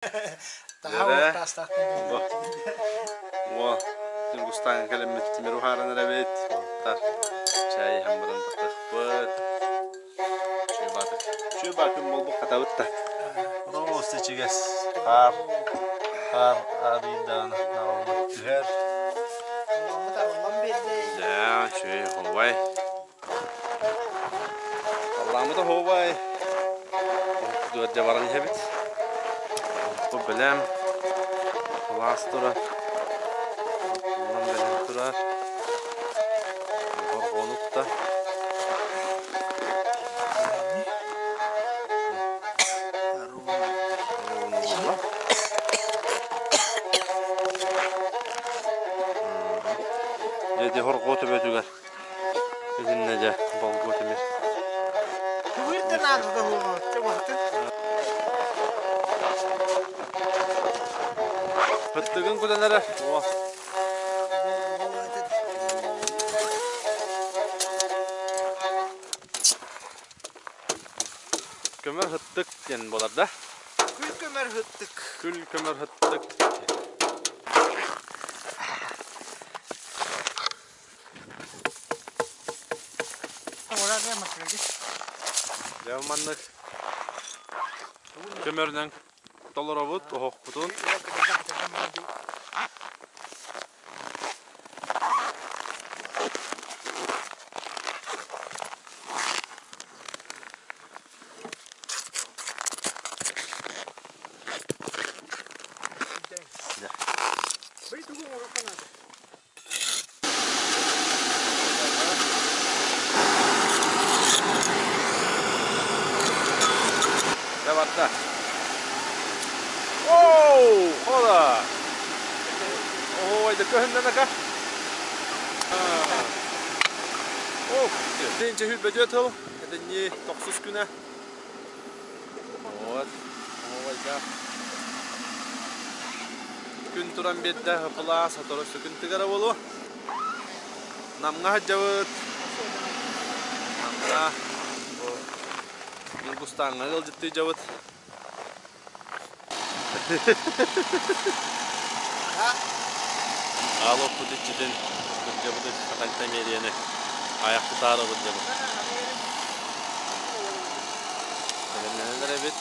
Дьэрэ, бу уо Ньургустааҥҥа кэлэммит тимир уһааран эрэбит. Уолаттар чай иһэн баран тахтахпыт. Чүөбаатык. Чүөбаа күн буолбут хатабыт да. Роос ичигэс хаар хаар арыйдаан наҕыллык түһэр. Дьэ, үчүгэй оһуобай. Халлааммыт оһуобай. Дуордьа баран иһэбит. Бу бэлэм. Кылаас турар. Онон бэлэм турар. Хорҕону кута. Дьэ, хорҕо төбөтүгэр Итиннэ дьэ болгуо тимир. Тыбыырдан аадата буолуо, чабахтын. Хыттыгын кутан эрэ. О. Көмөр хыттык диэн буолар да? Күл көмөр хыттык. Күл көмөр хыттык. Дьэ маннык көмөрүнэн толоробут оһохпутун. Дьэ барда. Оу, хола. Ой, да көһүннэн ака. Ох, тинче хүлбөтүө тыл, этинни тохсус күнэ. Вот, ой, Күн туран биэрдэ, һыпылаа, сотору сүкүн тыгара буолуо. Намҥа сылдьабыт. Намҥа бу Ньургустааҥҥа ыалдьыттыы дьабыт. Аалоппут иччитин кырдьабыт Хатанта Мэрияны айах тутаары ылдьабыт. Бэлэмнэнэн эрэбит.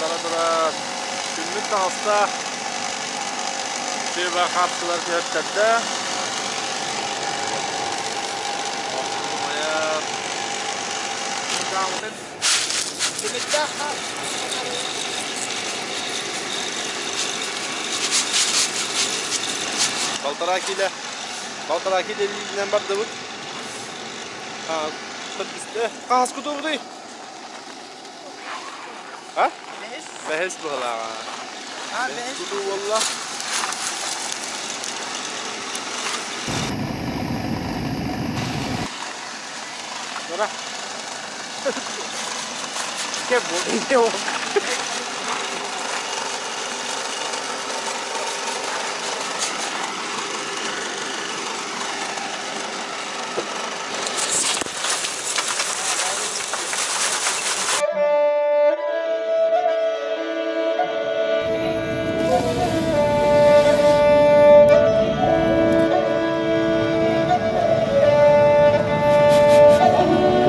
Бара турар. Күммүт таҕыста. Сүөбэ хаапсылар түһэртэрдэ. Умайар. Полтора кило, полтора кило илиитинэн бардыбыт. Хаһыс кутуубутуй? А? Бэһис быһылааҕа. Бэһис кутуу буолла. Тура. Che vuoi?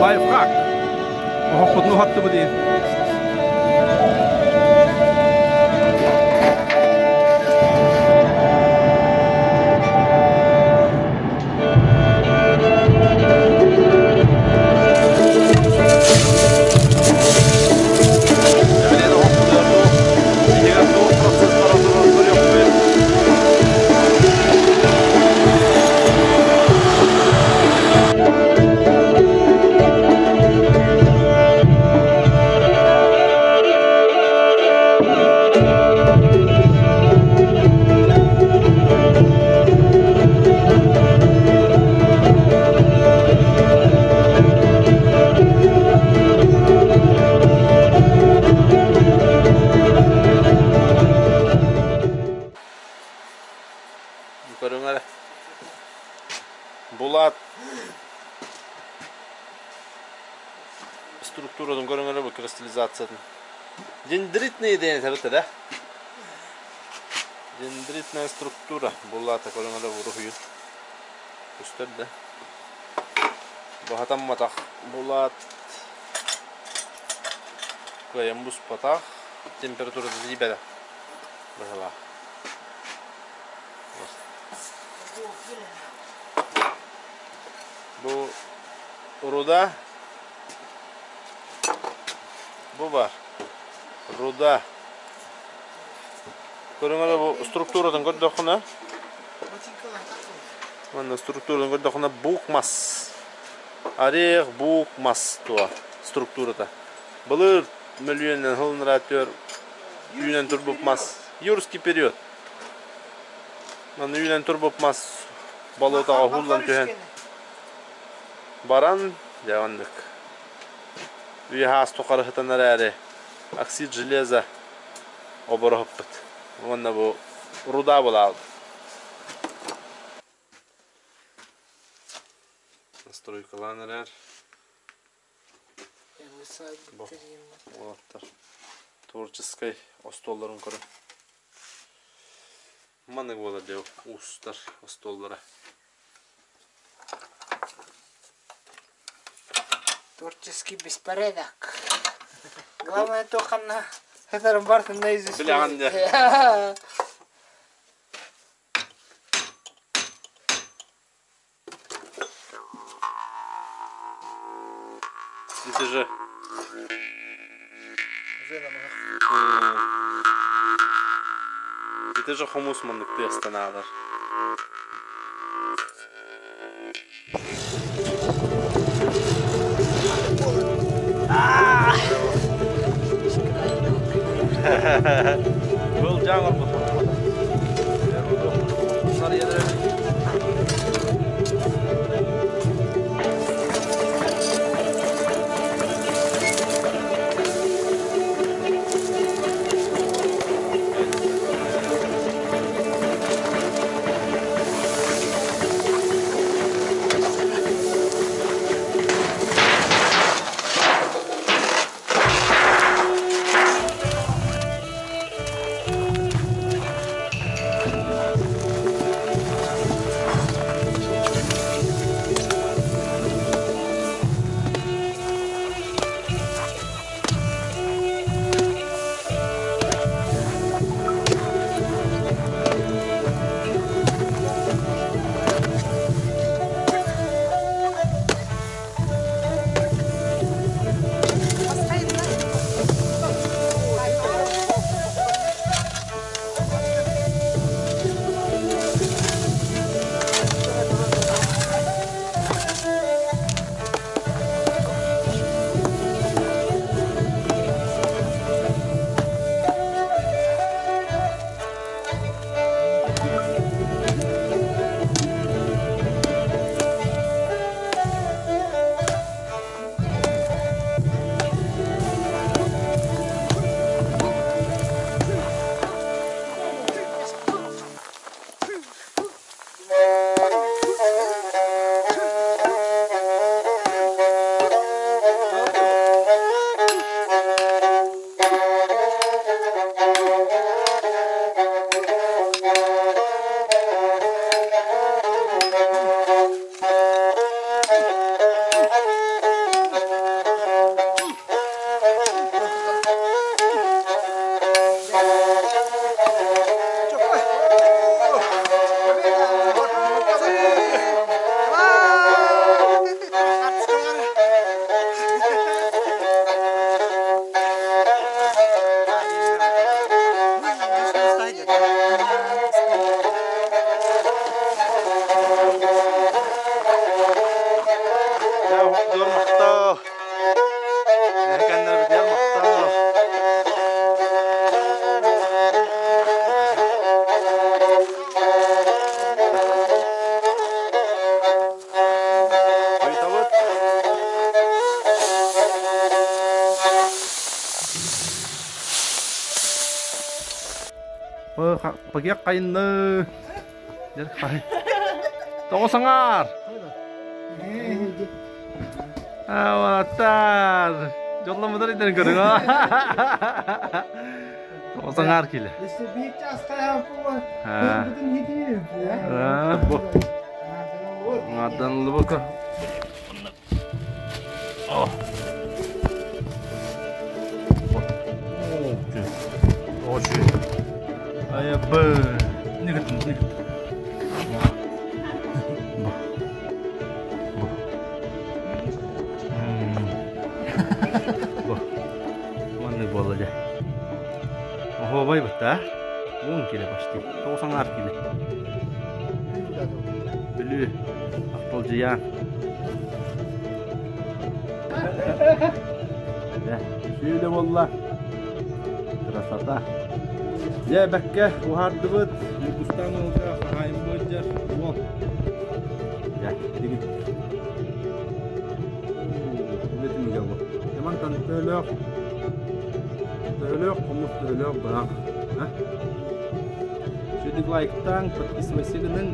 Лайфхак. Оһохпутун уһаттыбыт диин. Булат структуратын көрүҥ бу кристаллизациятын. Дендритные диэн этэбит да? Дендритная структура булата көрүҥ эрэ уруһуйун. Көстөр да? Баһатамматах булат кыайан буспатах температурата тиийбэтэх быһылаах. Бу руда бу бар руда көрүҥ эрэ бу структуратын көрдөххүнэ манна структуратын көрдөххүнэ бук мас орех бук мас туо структурата былыр мөлүйүөннэн сылынара үүнэн турбут мас юрский период Манна үүнэн турбут мас болуотаҕа уһууллан түһэн баран, дьэ оннук. Үйэ-саас тухары сытан эрээри оксид железа обороһуппут. Уонна бу руда булаалбыт. Настройкалаан эрэр. Бу уолаттар творческай остуолларын көрөн. Маннык буолар дьэ уустар остуоллара. Творческий беспорядок. Главное то ханна хатарым бартын наизусть. Билэҕин дьэ. Это же Это же хомус маннык тыастанаалар. Был дьаҥ орбут. Пакет кайынны. Тоҕо саҥар. Аватар! Дьолломмутар иден көрүҥ. Осаңар киле. Бу. Адан лыбыка. О. Очень. Ая б. Не не. Бу. Бу. Бу. Маннык буолла дьэ. Оһуобай бытта. 10 килэ почти. 90 килэ. Бүлүү. Ахталдьыйаан. Дьэ, сүүлэ буолла. Красота. Дьэ, бэккэ уһаардыбыт. Ньургустаан уолга хаһаайыммыт дьэр уол. Дьэ, дигит. Үлэтин бу. Ямантан төһөлөөх төһөлөөх хомус төһөлөөх быһах. Чудик лайктаан, подписывайся гының.